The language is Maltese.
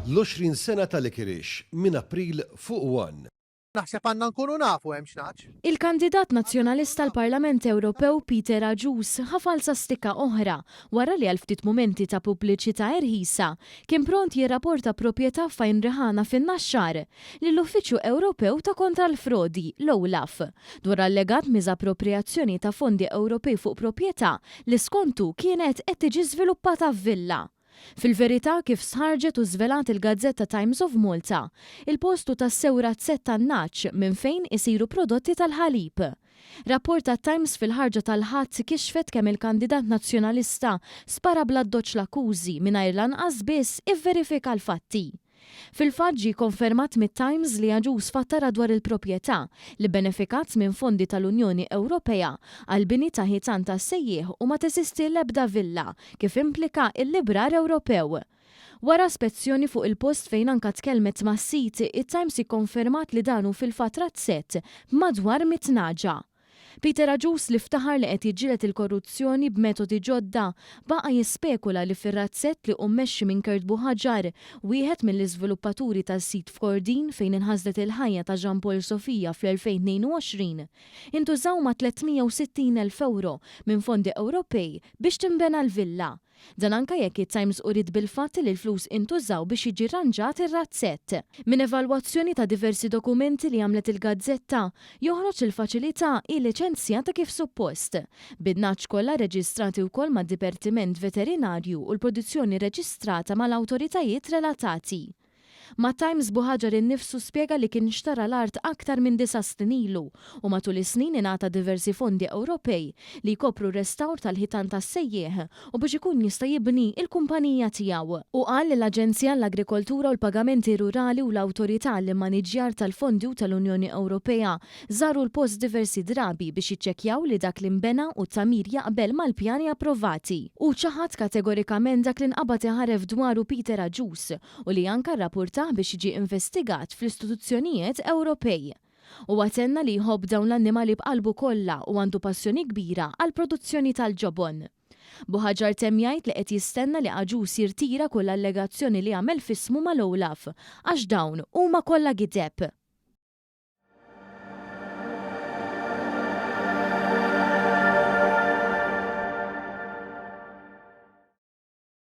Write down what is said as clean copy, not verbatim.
L-20 sena ta' Licorice minn April fuq One. Naħseb għandna nkunu nafu hemmx nagħaġ. Il-kandidat Nazzjonalista għall-Parlament Ewropew Peter Agius ħa falza stikka oħra wara li għal ftit mumenti ta' pubbliċità irħisa kien pront jirraporta proprjetà f'Għajn Riħana fin-Naxxar lill-Uffiċċju Ewropew ta' Kontra l-Frodi, l-OLAF, dwar allegat miżapproprijazzjoni ta' fondi Ewropej fuq proprjetà li skont hu kienet qed tiġi żviluppata f'villa. Fil-verità, kif stħarrġet u żvelat il-gazzetta Times of Malta, il-post hu tassew razzett tan-nagħaġ minn fejn isiru prodotti tal-ħalib. Rapport tat-Times fil-ħarġa tal-Ħadd kixfet kemm il-kandidat Nazzjonalista spara bl-addoċċ l-akkużi mingħajr lanqas biss ivverifika l-fatti. Fil-fatt ġie konfermat mit-Times li Agius fattarha dwar il-proprjetà li bbenefikat minn fondi tal-Unjoni Ewropea għall-bini ta' ħitan tas-sejjieħ u ma teżisti l-ebda villa, kif implika l-librar Ewropew. Wara spezzjoni fuq il-post fejn anka tkellmet mas-sid, it-Times ikkonfermat li dan hu fil-fatt razzett b'madwar mit-tnaġa. Peter Agius li ftaħar li qed jiġġieled il-korruzzjoni b'metodi ġodda, baqa' jispekula li fir-razzett li hu mmexxi minn Kurt Buhagiar, wieħed mill-iżviluppaturi tas-sit f'Kordin fejn inħasdet il-ħajja ta' Jean Paul Sofia fl-2022, intużaw mat-360 elf ewro minn fondi Ewropej biex tinbena l-villa. Dan anke jekk it-Times uriet bil-fatti li l-flus intużaw biex jiġi rranġat ir-razzett. Minn evalwazzjoni ta' diversi dokumenti li għamlet il-gazzetta, joħroġ li l-faċilità hi liċenzjata kif suppost, bin-nagħaġ kollha rreġistrati wkoll mad-Dipertiment Veterinarju u l-produzzjoni rreġistrata mal-awtoritajiet relatati. Mat-Times Buhagiar innifsu spjega li kien xtara l-art aktar minn disa' snin ilu u matul is-snin ingħata diversi fondi Ewropej li jkopru r-restawr tal-ħitan tas-sejjieħ u biex ikun jista' jibni l-kumpanija tiegħu. Hu qal li l-Aġenzija għall-Agrikoltura u l-Pagamenti Rurali u l-Awtorità għall-Immaniġġjar tal-Fondi u tal-Unjoni Ewropea żaru l-post diversi drabi biex jiċċekkjaw li dak li nbena u t-tagħmir jaqbel mal-pjani approvati. Hu ċaħad kategorikament dak li nqabad iħarref dwaru Peter Agius u li anka rrapurtah biex jiġi investigat fl-istituzzjonijiet Ewropej. Huwa tenna li jħobb dawn l-annimali b'qalbu kollha u għandu passjoni kbira għall-produzzjoni tal-ġobon. Buhagiar temm jgħid li qed jistenna li Agius jirtira kull allegazzjoni li għamel f'ismu mal-OLAF għax dawn huma kollha gideb.